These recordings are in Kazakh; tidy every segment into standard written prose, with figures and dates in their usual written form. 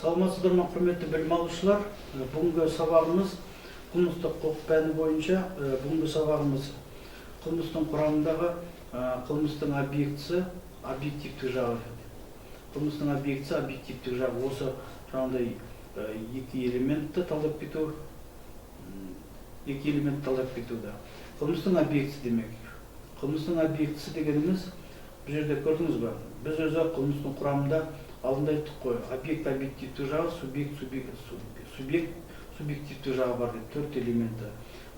Саламатсыздар ма, құрметті білім алушылар! Бүгінгі сабағымыз қылмыстық құқық пәні бойынша. Бүгінгі сабағымыз қылмыстың құрамындағы қылмыстың объектісі, объективтік жағы. Қылмыстың объектісі, объективтік жағы, осы жаңағыдай екі элементті талдап кету, екі элементті талдап кетуді. Қылмыстың объектісі демек. Қылмыстың объектісі дегеніміз, бұл жерде көрдіңіз ба, біз өзі қылмыстың құрамында алдында айттық қой, объект объективтік жағы, субъект субъективтік жағы бар деп, төрт элементі.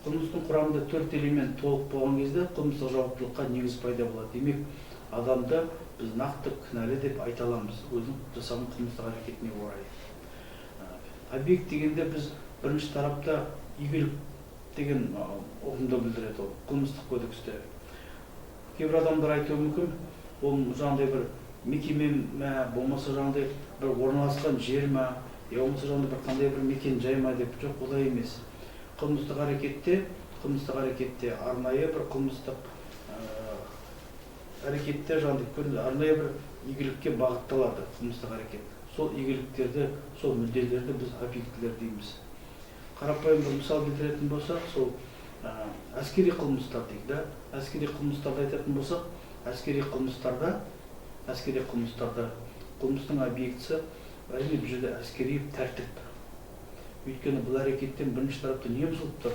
Қылмыстың құрамында төрт элемент толық болған кезде қылмыстық жауаптылыққа негіз пайда болады. Демек, адамды біз нақты кінәлі деп айта аламыз өзінің жасаған қылмыстық әрекетіне орай. Объект дегенде біз бірінші тарапта игілік деген ұғымды білдіреді ол қылмыстық кодексте. Кейбір адамдар айтуы мүмкін, ол жаңағыдай бір мекеме ме, болмаса жаңағыдай бір орналасқан жер ма, я болмаса жаңағыдай бір қандай бір мекен жай ма деп. Жоқ, олай емес. Қылмыстық әрекетте арнайы бір қылмыстық әрекетте жаңағыдай арнайы бір игілікке бағытталады қылмыстық әрекет. Сол игіліктерді, сол мүдделерді біз объектілер дейміз. Қарапайым бір мысал келтіретін болсақ, сол әскери қылмыстар дейік да. Әскери қылмыстарды айтатын болсақ, әскери қылмыстарда қылмыстың объектісі, әрине, бұл жерде әскери тәртіп. Өйткені бұл әрекеттен бірінші тарапта не бұзылып тұр?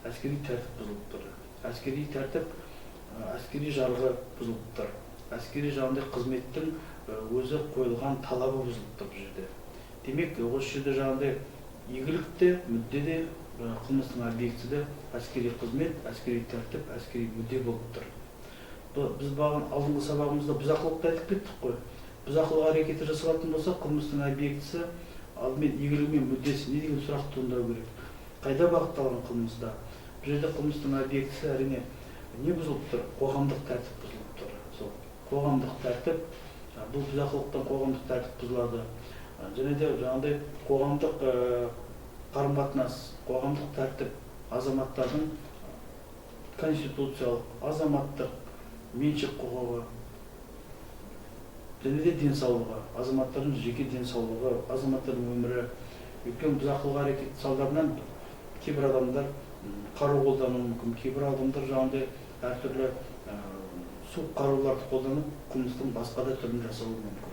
Әскери тәртіп бұзылып тұр. Әскери тәртіп, әскери жарғы бұзылып тұр. Әскери жаңағыдай қызметтің өзі қойылған талабы бұзылып тұр бұл жерде. Демек, осы жерде жаңағыдай игілік те, мүдде де, қылмыстың объектісі де әскери қызмет, әскери тәртіп, әскери мүдде болып тұр. Біз бағана алдыңғы сабағымызда бұзақылықты айтып кеттік қой. Бұзақылық әрекеті жасалатын болса, қылмыстың объектісі алдымен игілігі мен мүддесі не деген сұрақ туындау керек. Қайда бағытталған қылмыста? Бұл жерде қылмыстың объектісі, әрине, не бұзылып тұр? Қоғамдық тәртіп бұзылып тұр. Сол қоғамдық тәртіп, бұл бұзақылықтан қоғамдық тәртіп бұзылады. Және де жаңағыдай қоғамдық қарым қатынас, қоғамдық тәртіп, азаматтардың конституциялық, азаматтық, меншік құқығы және де денсаулығы, азаматтардың жеке денсаулығы, азаматтардың өмірі. Өйткені бұзақылық әрекет салдарынан кейбір адамдар қару қолдануы мүмкін, кейбір адамдар жаңағыдай әртүрлі суық қаруларды қолданып, қылмыстың басқа да түрін жасауы мүмкін.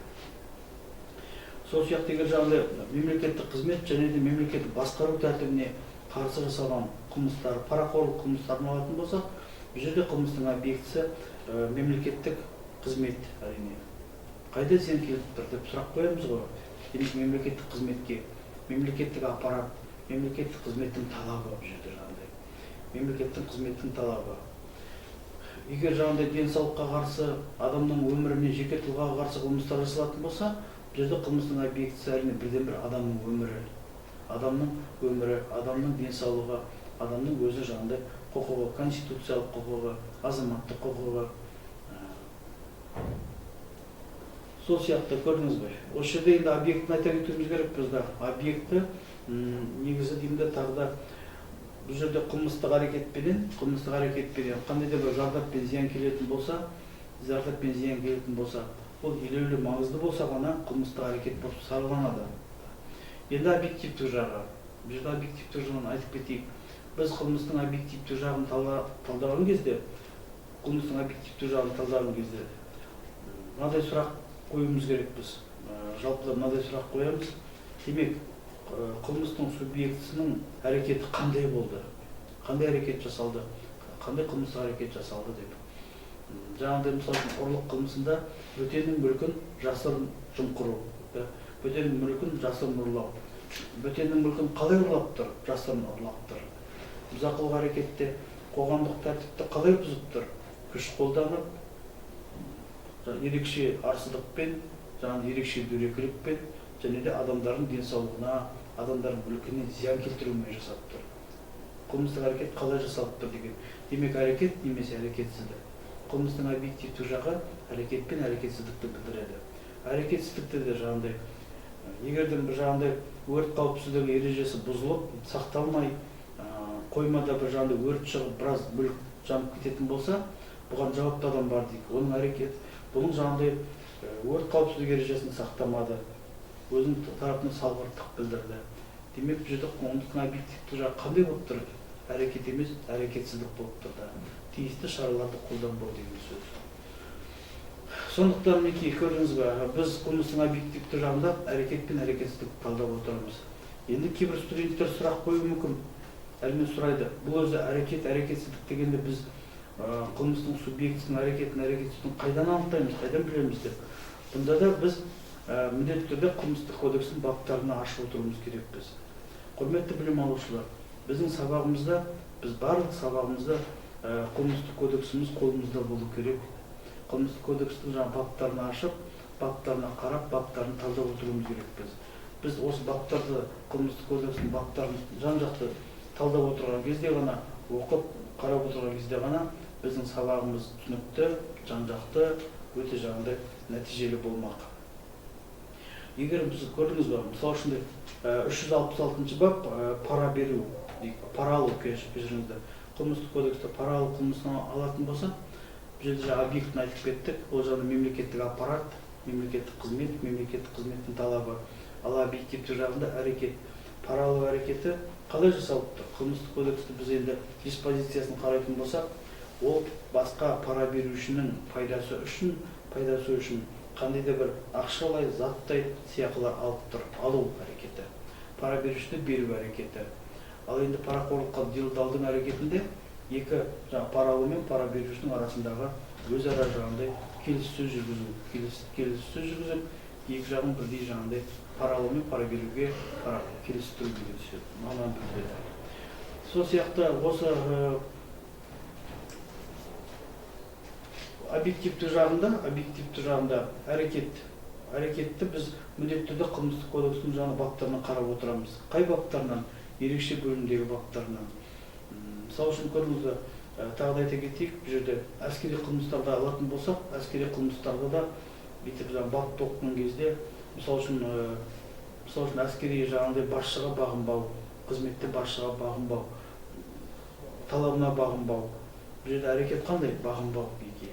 Сол сияқты, егер жаңағыдай мемлекеттік қызмет және де мемлекеттік басқару тәртібіне қарсы жасалған қылмыстар, парақорлық қылмыстарын алатын болсақ, бұл жерде қылмыстың объектісі мемлекеттік қызмет, әрине. Қайда зиян келіп тұр деп сұрақ қоямыз ғой. Демек, мемлекеттік қызметке, мемлекеттік аппарат, мемлекеттік қызметтің талабы, бұл жерде жаңағыдай мемлекеттік қызметтің талабы. Егер жаңағыдай денсаулыққа қарсы, адамның өміріне, жеке тұлғаға қарсы қылмыстар жасалатын болса, бұл жерде қылмыстың объектісі, әрине, бірден бір адамның өмірі, адамның өмірі, адамның денсаулығы, адамның өзі жаңағыдай құқығы, конституциялық құқығы, азаматтық құқығы. Сол сияқты, көрдіңіз бе, осы жерде енді объектіні айта кетуіміз керек біз да. Объекті негізі деймін де, тағы да бұл жерде қылмыстық әрекетпенен қандай да бір зардап пен зиян келетін болса, зардап пен зиян келетін болса, ол елеулі маңызды болса ғана қылмыстық әрекет болып сараланады. Енді объективтік жағы, бұл жерде объективтік жағын айтып кетейік. Біз қылмыстың объективтік жағын талдаған кезде, қылмыстың объективтік жағын талдаған кезде мынадай сұрақ қоюымыз керекпіз. Жалпы мынадай сұрақ қоямыз: демек, қылмыстың субъектісінің әрекеті қандай болды, қандай әрекет жасалды, қандай қылмыстық әрекет жасалды деп. Жаңағыдай, мысалы үшін, ұрлық қылмысында бөтеннің мүлкін жасырын жымқыру да, бөтеннің мүлкін жасырын ұрлау. Бөтеннің мүлкін қалай ұрлап тұр? Жасырын ұрлап тұр. Бұзақылық әрекетте қоғамдық тәртіпті қалай бұзып тұр? Күш қолданып, ерекше арсыздықпен, жаңағы ерекше дөрекілікпен және де адамдардың денсаулығына, адамдардың мүлкіне зиян келтірумен жасап тұр. Қылмыстық әрекет қалай жасалып тұр деген. Демек, әрекет немесе әрекетсіздік. Қылмыстың объективті жағы әрекет пен әрекетсіздікті білдіреді. Әрекетсіздікті де жаңағыдай, егер де бір жаңағыдай өрт қауіпсіздігі ережесі бұзылып, сақталмай, қоймада бір жаңағыдай өрт шығып, біраз мүлік жанып кететін болса, бұған жауапты адам бар дейік. Оның әрекет, бұның жаңағыдай өрт қауіпсіздігі ережесін сақтамады. өзінің тарапынан салғырттық білдірді. Демек, бұл жерде қылмыстың объективті жағы қандай болып тұр? Әрекет емес, әрекетсіздік болып тұр да. Тиісті шараларды қолданбау деген сөз. Сондықтан мінекей көрдіңіз бе, біз қылмыстың объективті жағында әрекет пен әрекетсіздікті талдап отырмыз. Енді кейбір студенттер сұрақ қоюы мүмкін. Әрине сұрайды. Бұл өзі әрекет, әрекетсіздік дегенде біз қылмыстың субъектісінің әрекетін, әрекетсіздігін қайдан анықтаймыз, қайдан білеміз деп. Бұнда да біз міндетті түрде қылмыстық кодекстің баптарына ашып отыруымыз керекпіз. Құрметті білім алушылар, біздің сабағымызда, біз барлық сабағымызда қылмыстық кодексіміз қолымызда болу керек. Қылмыстық кодекстің жаңа баптарын ашып, баптарына қарап, баптарын талдап отыруымыз керекпіз. Біз осы баптарды, қылмыстық кодекстің баптарын жан-жақты талдап отырған кезде ғана, оқып, қарап отырған кезде ғана біздің сабағымыз түсінікті, жан-жақты, өте жаңағыдай нәтижелі болмақ. Егер біз көрдіңіз бе, мысалы үшін 366 бап пара беру, пара алу, кешіріңіздер, қылмыстық кодексте пара алу қылмысын алатын болса, бұл жерде жаңа объектіні айтып кеттік, ол жаңа мемлекеттік аппарат, мемлекеттік қызмет, мемлекеттік қызметтің талабы. Ал объективті жағында әрекет, пара алу әрекеті қалай жасалып тұр? Қылмыстық кодексті біз енді диспозициясын қарайтын болсақ, ол басқа пара берушінің пайдасы үшін қандай да бір ақшалай, заттай сыйақылар алып тұр, алу әрекеті. Пара берушіні беру әрекеті. Ал енді парақорлыққа делдалдың әрекетінде екі жаңа пара алу мен пара берушінің арасындағы өзара жаңағыдай келіссөз жүргізу, келіссөз жүргізіп, екі жағын бірдей жаңағыдай пара алу мен пара беруге келістіру деген сөз мағынаны білдіреді. Сол сияқты осы объективті жағында әрекетті біз міндетті түрде қылмыстық кодекстің жаңа баптарынан қарап отырамыз. Қай баптарынан? Ерекше бөлімдегі баптарынан. Мысалы үшін көрдіңіз, тағы да айта кетейік, бұл жерде әскери қылмыстарды алатын болсақ, әскери қылмыстарда да бүйтіп жаңа бапты оқыған кезде, мысалы үшін әскери жаңағыдай басшыға бағынбау, қызметте басшыға бағынбау, талабына бағынбау. Бұл жерде әрекет қандай? Бағынбау неге?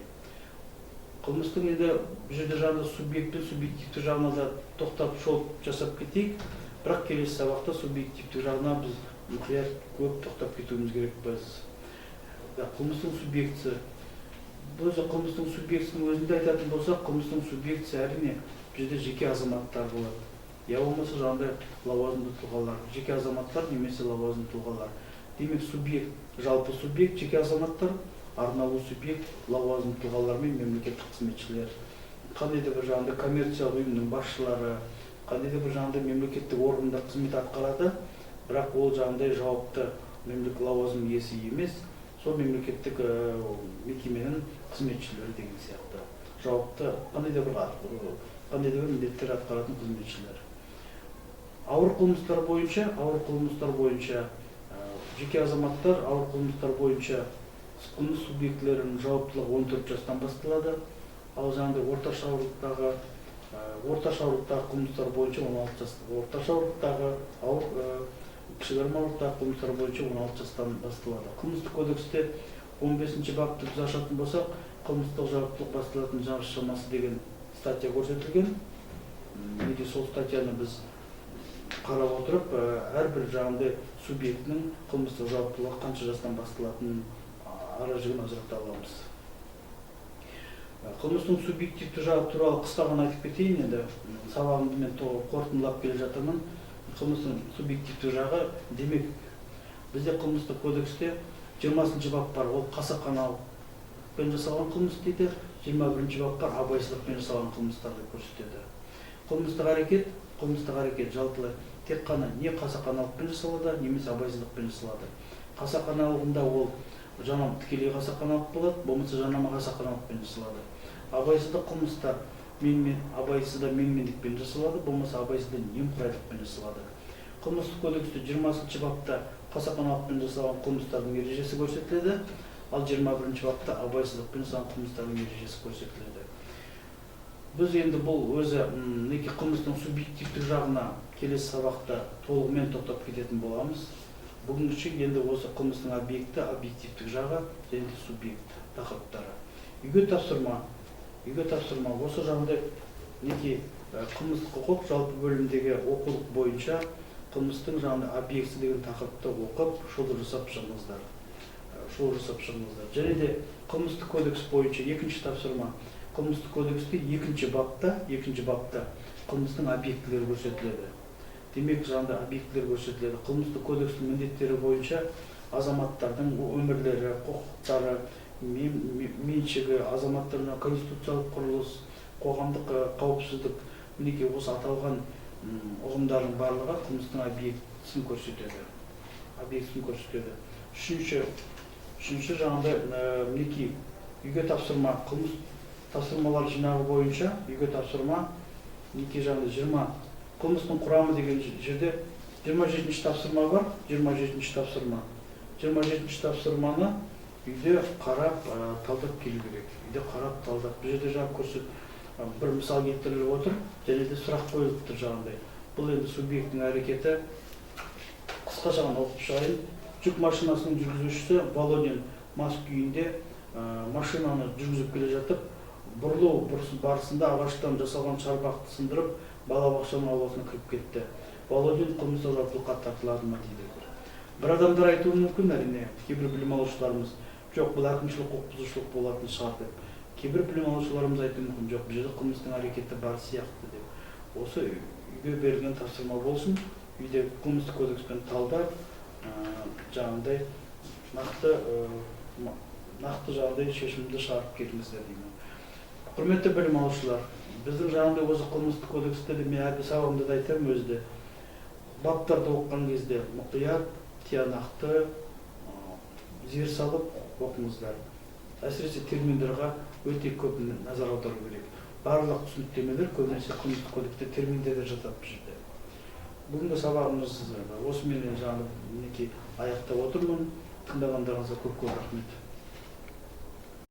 Қылмыстың енді бұл жерде жаңағы субъект пен субъективті жағына да тоқтап шолып жасап кетейік, бірақ келесі сабақта субъективті жағына біз мұқият көп тоқтап кетуіміз керекпіз. Қылмыстың субъектісі, бұл өзі қылмыстың субъектісінің өзінде айтатын болсақ, қылмыстың субъектісі әрине бұл жерде жеке азаматтар болады. Я болмаса жаңағыдай лауазымды тұлғалар, жеке азаматтар немесе лауазымды тұлғалар. Демек, субъект, жалпы субъект жеке азаматтар, арнаулы субъект лауазымды тұлғалар мен мемлекеттік қызметшілер. Қандай да бір жаңағыдай коммерциялық ұйымның басшылары, қандай да бір жаңағыдай мемлекеттік органда қызмет атқарады, бірақ ол жаңағыдай жауапты мемлекеттік лауазым иесі емес, сол мемлекеттік мекеменің қызметшілері деген сияқты. Жауапты қандай да бір міндеттер атқаратын қызметшілер. Ауыр қылмыстар бойынша жеке азаматтар, ауыр қылмыстар бойынша қылмыс субъектілерінің жауаптылығы 14 жастан басталады. Ал жаңағыдай орташа ауырлықтағы қылмыстар бойынша 16 жас, орташа ауырлықтағы ауыр кішігірім ауырлықтағы қылмыстар бойынша 16 жастан басталады. Қылмыстық кодексте 15 бапты біз ашатын болсақ, қылмыстық жауаптылық басталатын жас шамасы деген статья көрсетілген. Неге сол статьяны біз қарап отырып, әрбір жаңағыдай субъектінің қылмыстық жауаптылығы қанша жастан басталатынын ара жігін ажырата аламыз. Қылмыстың субъективті жағы туралы қысқа ғана айтып кетейін. Енді сабағымды мен қорытындылап келе жатырмын. Қылмыстың субъективті жағы, демек, бізде қылмыстық кодексте 20 бап бар, ол қасақаналықпен жасалған қылмыс дейді, 21 бап бар, абайсыздықпен жасалған қылмыстарды көрсетеді. Қылмыстық әрекет жалпылай тек қана не қасақаналықпен жасалады, немесе абайсыздықпен жасалады. Қасақаналығында ол жанам тікелей қасақаналық болады, болмаса жанама қасақаналықпен жасалады. Абайсыздық қылмыстар абайсызда менмендікпен жасалады, болмаса абайсызда немқұрайлықпен жасалады. Қылмыстық кодексте 20 бапта қасақаналықпен жасалған қылмыстардың ережесі көрсетіледі, ал 21 бапта абайсыздықпен жасалған қылмыстардың ережесі көрсетіледі. Біз енді бұл өзі неке қылмыстың субъективтік жағына келесі сабақта толығымен тоқтап кететін боламыз. Бүгінгі енді осы қылмыстың объекті, объективтік жағы және субъект тақырыптары. Үйге тапсырма осы жағында неке Қылмыстық құқық жалпы бөлімдегі оқулық бойынша қылмыстың жаңағы объектісі деген тақырыпты оқып, шолу жасап шығыңыздар. Шолу жасап шығыңыздар. Және де қылмыстық кодекс бойынша екінші тапсырма. Қылмыстық кодексте екінші бапта қылмыстың объектілері көрсетіледі. Демек, жаңағыдай объектілер көрсетіледі. Қылмыстық кодекстің міндеттері бойынша азаматтардың өмірлері, құқықтары, меншігі, азаматтардың конституциялық құрылыс, қоғамдық қауіпсіздік, мінекей, осы аталған ұғымдардың барлығы қылмыстың объектісін көрсетеді. Объектісін көрсетеді. Үшінші жаңағыдай, мінекей, үйге тапсырма, қылмыс тапсырмалар жинағы бойынша үйге тапсырма, мінекей, жаңағыдай 20 қылмыстың құрамы деген жерде 27-ші тапсырма бар, 27-ші тапсырма. 27-ші тапсырманы үйде қарап, талдап келу керек. Үйде қарап, талдап. Бұл жерде жаңа көрсет, бір мысал келтіріліп отыр, және де сұрақ қойылып тұр жаңағыдай. Бұл енді субъекттің әрекеті. Қысқаша ғана оқып шығайын. Жүк машинасының жүргізушісі Володин мас күйінде машинаны жүргізіп келе жатып, бұрылу барысында ағаштан жасалған шарбақты сындырып, балабақшаның ауласына кіріп кетті. Володин қылмыстық жауаптылыққа тартылады ма дейді. Бір адамдар айтуы мүмкін, әрине, кейбір білім алушыларымыз, жоқ, бұл әкімшілік құқық бұзушылық болатын шығар деп. Кейбір білім алушыларымыз айтуы мүмкін, жоқ, бұл жерде қылмыстың әрекеті бар сияқты деп. Осы үйге берілген тапсырма болсын, үйде қылмыстық кодекспен талдап, жаңағындай нақты жаңағындай шешімді шығарып келіңіздер деймін. Құрметті білім алушылар, біздің жаңағындай осы қылмыстық кодексте де мен әрбір сабағымда да айтамын, өзі де баптарды оқыған кезде мұқият, тиянақты, зер салып оқыңыздар. Әсіресе терминдерға өте көп назар аудару керек. Барлық түсініктемелер көбінесе қылмыстық кодексте терминдерде жатады бұл жерде. Бүгінгі сабағымыз осыменен жаңағы мінекей аяқтап отырмын. Тыңдағандарыңызға көп көп рахмет.